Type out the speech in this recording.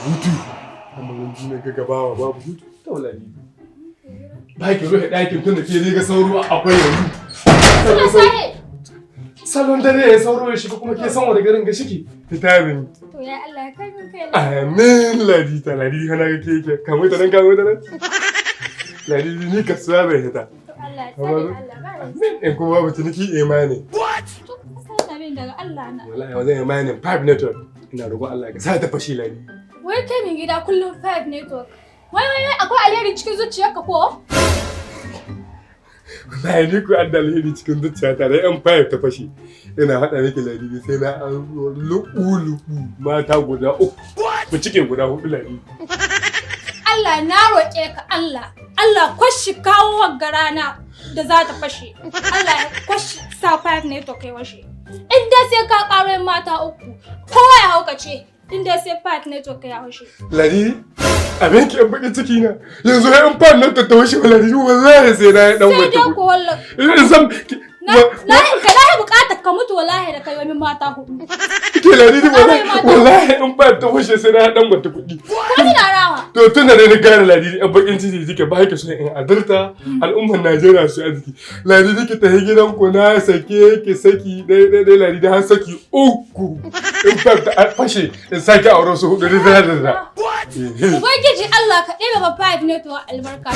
Hutu. Amma yanzu ne ga gabawa babu hutu. Ta Ladidi. Ba ki rufe ɗakin tun da ke riga sauro akwai yanzu. Tun sahe. Salon dare ya sauro ya shiga, kuma ke san wani garin ga shiki. Fita zan yi. To ya Allah ya kai min kai. Amin, Ladita, Ladidi, kana ga ke kamo ta nan, kamo ta nan. Ladidi, ni kasuwa bai hita. To Allah ya tsare, Allah ba ni. Amin, in kuma babu ciniki imani. To sai na bin daga Allah na. Wallahi wajen imanin five network. Ina roƙon Allah ka sa ta fashi, Ladi. Wai kai min gida, kullum five network. Wai wai wai, akwai alheri cikin zuciyarka ko? Wallahi ni ku an da alheri cikin zuciyata da yan five ta fashi. Ina faɗa miki, Ladidi, sai na an luɓu-luɓu mata guda uku. Ku cike guda hudu, Ladidi. Allah na roƙe ka, Allah. Allah kwashi kawo wagga rana da za ta fashe. Allah ya kwashi sa five network ya washe. In dai sai ka ƙaro yin mata uku, kowa ya haukace. In dai sai five network ya washe. Ladidi, abin ki yan bakin ciki na. Yanzu yan five network ta fashe, Ladidi, wallahi sai na yi dan Sai wata dai ko wallah. In san Na na ka na buƙatar ka mutu wallahi da kai wani mata hudu. Ke Ladidi, wallahi mata. Wallahi in five ta fashe sai na dan wata kuɗi. Kuma ina rawa. To tun da na gane, Ladidi, yan bakin ciki kike, ba ki son in adalta al'ummar Najeriya su arziki. Ladidi, ki tafi gidan ku, na sake ki saki ɗaya ɗaya ɗaya, Ladidi, har saki uku. In five ta fashe in sake auren su hudu da da da. Ubangiji Allah ka ɗebe ma five network albarka.